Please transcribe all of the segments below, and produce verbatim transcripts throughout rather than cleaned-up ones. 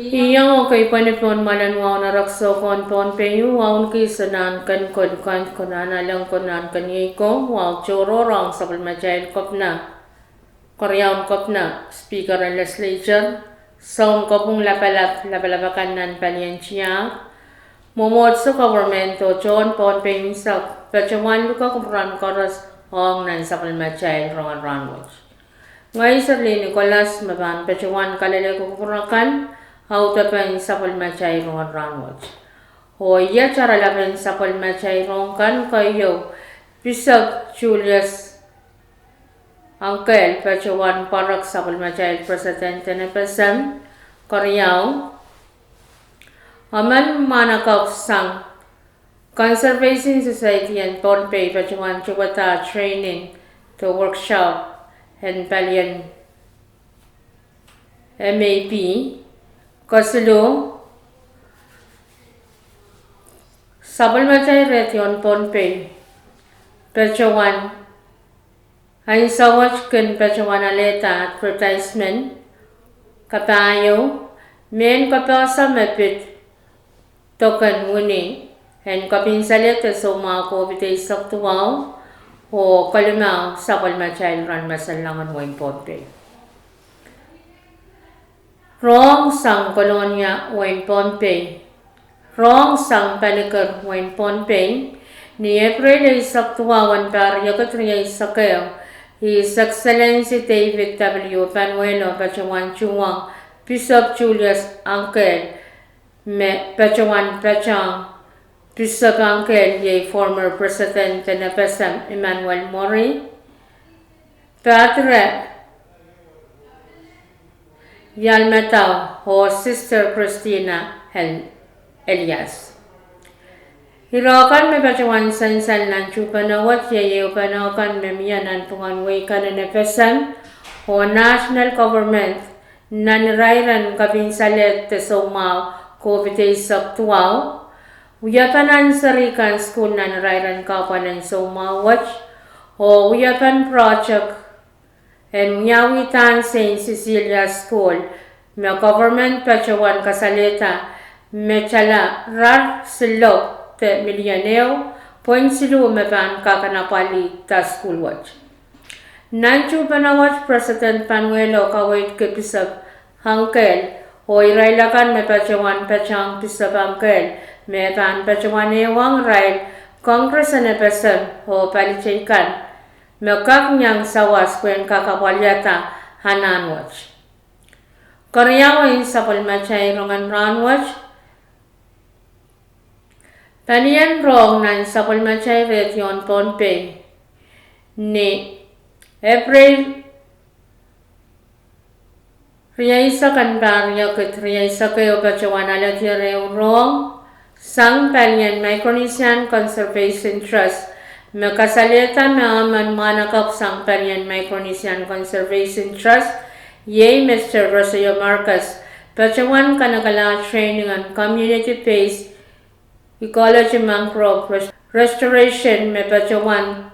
Iang okei pwehn pohn malen wahu en erekiso kohn Pohnpei, wahu en kihs nan ken kolukan, konehng aleng, konehng keniei ko, wahu tohrohr ong sapwellimatail Kopina, Keriaun Kopina, Speaker en Legislature, Sounkopwung Lapalap, lapalap akan nan palien tiahk, mwomwohdiso, government oh tohn Pohnpei unsek, patohwan luke kupwuramwail koaros ong nan sapwellimatail rongen rahnwet. Ngehi Serlin Nicholas me pahn patohwan kalelehki kupwur akan, audepen sapwellimatail rongen rahnwet. Oh iet oaralapen sapwellimatail rohng kan keieu, Pisop Julius Ankehl patohwan pwarek sapwellimatail president en FSM. Keriau, emen mwahnakapw sang Conservation Society en Pohnpei patohwan towehda training de workshop en palien MAP. Kesiluh, sapwellimatail rehdio en Pohnpei patohwan ansou wet kin patohwan alehda advertisement kapahieu, mehn kapehse me pid doken wini en kopinsalehda soumwahu COVID eisek duwau oh kolimau sapwellimatail rahn masanlahngan wehin Pohnpei. Rohng sang Kolonia wehin Pohnpei, rohng sang Palikir wehin Pohnpei, ni Epreil eisek duwau en pahr riekid rieisek ehu, His Excellency David W. Panuelo patohwan tuhwong Pisop Julius Ankehl, me patohwan patohng Pisop Ankehl iei former president en FSM Emmanuel Mori, Padre Yalmadao oh Sister Christina Elias. Ire kan me patohwan sansal nan tuhpeno wet iei ehupene kan me mie nanpwungen wehi kan en FSM oh national government nan irairen kopinsalehda soumwahu COVID eisek duwau, wiepen ahnseri kan sukuhl nan irairen kahpwal en soumwahu wet, oh wiepen project en wiawihda Saint Cecilia School me government patohwan kasalehda me tala rar siluh de million ehu pwen siluh me pahn kak apwalihda sukuhl wet. Nan tuhpeno wet President Panuelo kaweidki Pisop Ankehl oh irail akan me patohwan patohng Pisop Ankehl me pahn patohwan ehuong irail Congress en FSM oh palitei kan me kak iang sawas pwehn kak apwalihada anahn wet. Keriau en sapwellimatail rongen rahnwet, palien rohng nan sapwellimatail rehdio en Pohnpei ni Epreil rieisek en pahr riekid rieisek ehu patohwan alehdier ehu rohng sang palien Micronesian Conservation Trust me kasalehda me emen mwahnakapw sang palien Micronesian Conservation Trust iei Mister Rosario Marcus patohwan kanekelahr training en community-based ecology mangrove restoration me patohwan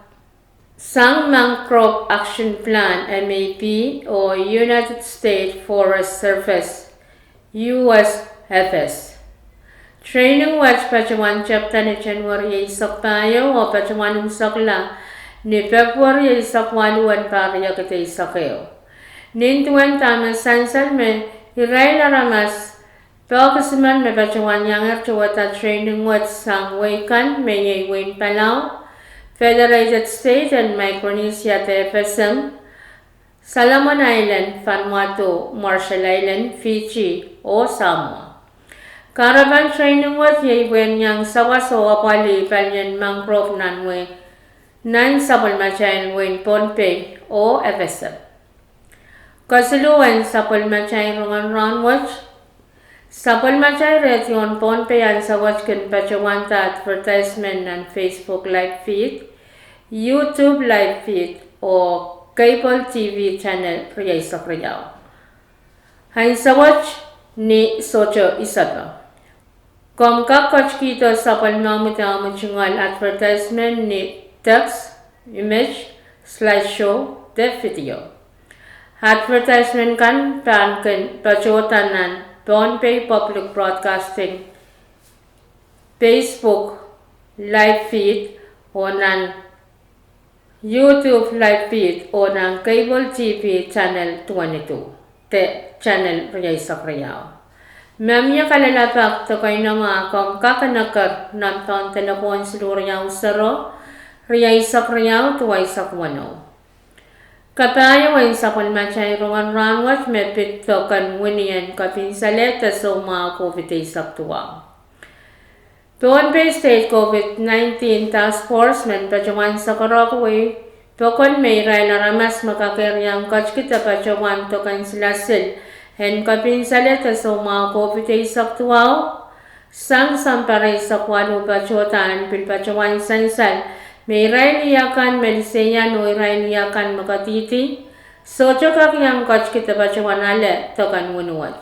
sang Mangrove Action Plan, MAP, oh United States Forest Service, USFS. Training wet patohwan tepda ni January eisek pahieu oh patohwan imwisekla ni February eisek waluh en pahr riekid eisek ehu. Nin duwen dahme sansal me irail aramas pokisimen me patohwan iangehr towehda training wet sang wehi kan me iei wehin Palau, Federated States en Micronesia de FSM, Solomon Island, Vanuatu, Marshall Island, Fiji, oh Samoa. Kahrepen training wet iei pwehn iang sawas oh apwalih palien mangrove nan wehi, nan sapwellimatail wehin Pohnpei oh FSM. Kesiluhwen sapwellimatail rongen rahnwet, sapwellimatail rehdio en Pohnpei ansou wet kin patohwanda advertisement nan Facebook live feed, YouTube live feed, oh cable TV channel rieisek riau ansou wet ni sohte isepe. Komw kak ketkihdo sapwellimomwi de omwi tungoal advertisement ni text, image, slideshow, de video. Advertisement kan pahn kin patohda nan Pohnpei Public Broadcasting Facebook live feed, oh nan YouTube live feed, oh nan cable T V channel twenty-two, de channel rieisek riau. Ma mie kalelapak de keinemwe, komw kak en eker nan pohn delepwohn siluh riau sero, rieisek riau, duweisek weneu. Kapahieu en sapwellimatail rongen rahnwet me pid dok en wini en kepinsalehda soumwahu COVID eisek duwau. Pohnpei State COVID nineteen Task Force men patohwan sakarokihwei pokon me irail aramas me kak iang ketiki de patohwan dok en silasil en kepinsalehda soumwahu COVID eisek duwau sang sounpar eisek waluh patohda en pil patohwan sansal me irail wia kan me liseian oh irail wia kan me kadihdi sohte kak iang ketiki de patohwan ale dok en wini wet.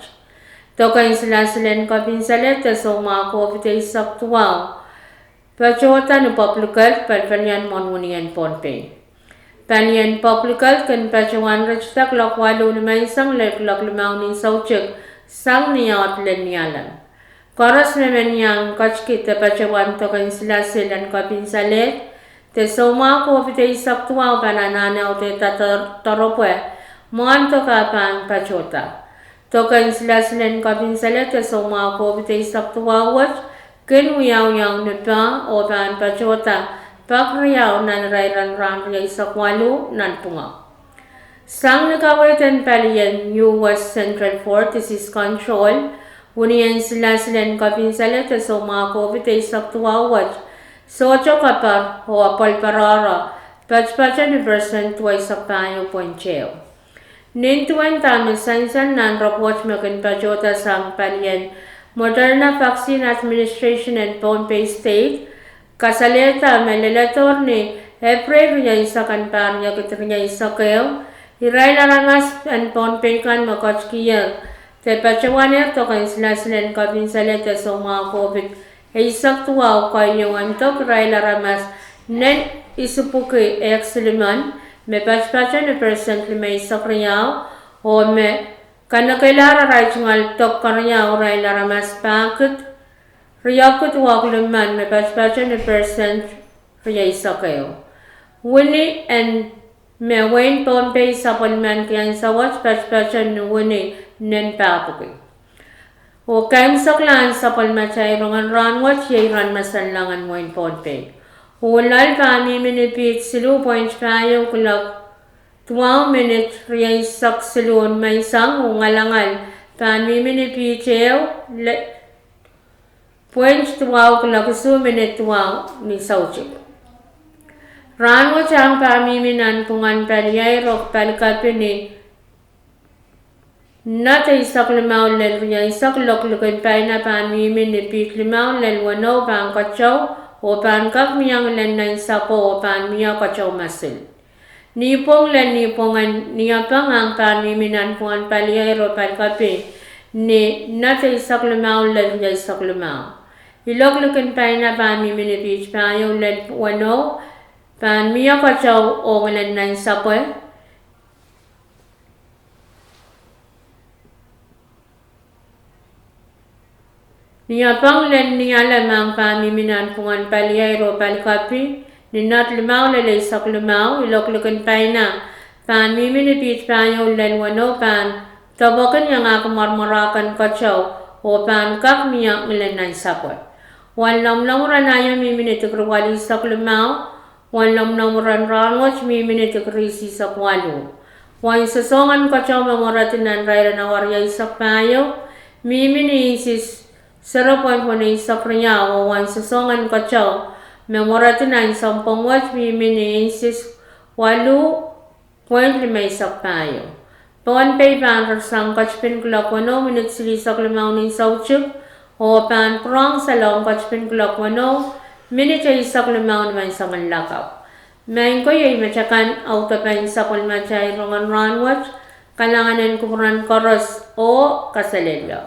Dok en silasil en kepinsalehda soumwahu COVID eisek duwau patohda ni public health, palipalien mwohn wini en Pohnpei. Palien public health kin patohwan ritida kuloak waluh nimenseng lel kuloak limau ni soutik sang ni aht lel Nialem. Koaros me men iang ketiki de patohwan dok en silasil en kepinsalehda soumwahu COVID eisek duwau pahn anahne audehda doaropwe mwahndoka pahn patohda. Dok en silasil en kepinsalehda soumwahu COVID eisek duwau wet kin wiawi ni pah oh pahn patohda pak riau nan irair en rahn rieisek waluh nanpwungara. Sang ni kaweid en palien U S Centers for Disease Control, wini en silasil en kepinsalehda soumwahu COVID eisek duwau wet sohte kapar oh apwal patohdo patopato ni percent duweisek pahieu point ehu. Nin duwen dahme sansal nan report me kin patohda sang palien Moderna Vaccine Administration en Pohnpei State kasalehda me leledohr ni Epreil rieisek en pahr riekid rieisek ehu, irail aramas en Pohnpei kan me ketikihier de patohwanehr dok en silasil en kepinsalehda soumwahu COVID eisek duwau keieu en dok irail aramas nen isipwiki ehk silimen, me patopato ni percent limeisek riau, oh me kanekelahr arail tungoal dok keriau irail aramas pahkid riekid wahk limen, me patopato ni percent rieisek ehu. Wini en me wehin Pohnpei sapwellimaniki ansou wet patopato ni wini nen pahpwiki. Oh keimwseklahn sapwellimatail rongen rahnwet iei iren masanlahng en wehin Pohnpei. Oh loal pahn mihmi ni piht siluh point pahieu kuloak duwau minit rieisek siluh nimenseng, oh ngalangal pahn mihmi ni piht ehu point duwau kuloak isuh minit duwau ni soutik. Rahnwet ahng pahn mihmi nanpwungen paliair oh palikapi ni knot eisek limau lel rieisek. Loak likin paina pahn mihmi ni piht limau lel weneu pahn keteu, oh pahn kak mie ngilen nansapwe oh pahn mie keteu masil. Nipwong lel nipwongen niepeng ahng pahn mihmi nanpwungen paliair oh palikapi ni knot eisek limau lel rieisek limau. Iloak likin paina pahn mihmi ni piht pahieu lel weneu pahn mie keteu oh ngilen nansapwe. Niepeng lel Nialem ahng pahn mihmi nanpwungen paliair oh palikapi ni knot limau lel eisek limau. Iloak likin paina pahn mihmi ni piht pahieu lel weneu pahn depwekin iangahki mwarmwarahk en keteu oh pahn kak mie ngilen nansapwe. Wen lomwlomwur en aio mihmi ni dikiri waluh eisek limau. Wen lomwlomwur en rahnwet mihmi ni dikiri isihsek waluh. Wen sosohng en keteu me mweredi nan irair en awa rieisek pahieu mihmi ni inches zero point one eisek riau, oh wen sosohng en keteu me mweredi nan sounpwong wet mihmi ni inches waluh point limeisek pahieu. Pohnpei pahn rirasang ketipin kuloak weneu minit silihsek limau ni soutik, oh pahn pwurehng salong ketipin kuloak weneu minit eisek limau ni menseng en lakapw. Maing ko, iei metakan audepen sapwellimatail rongen rahnwet. Kalahngan en kupwuren koaros oh kaselehlie.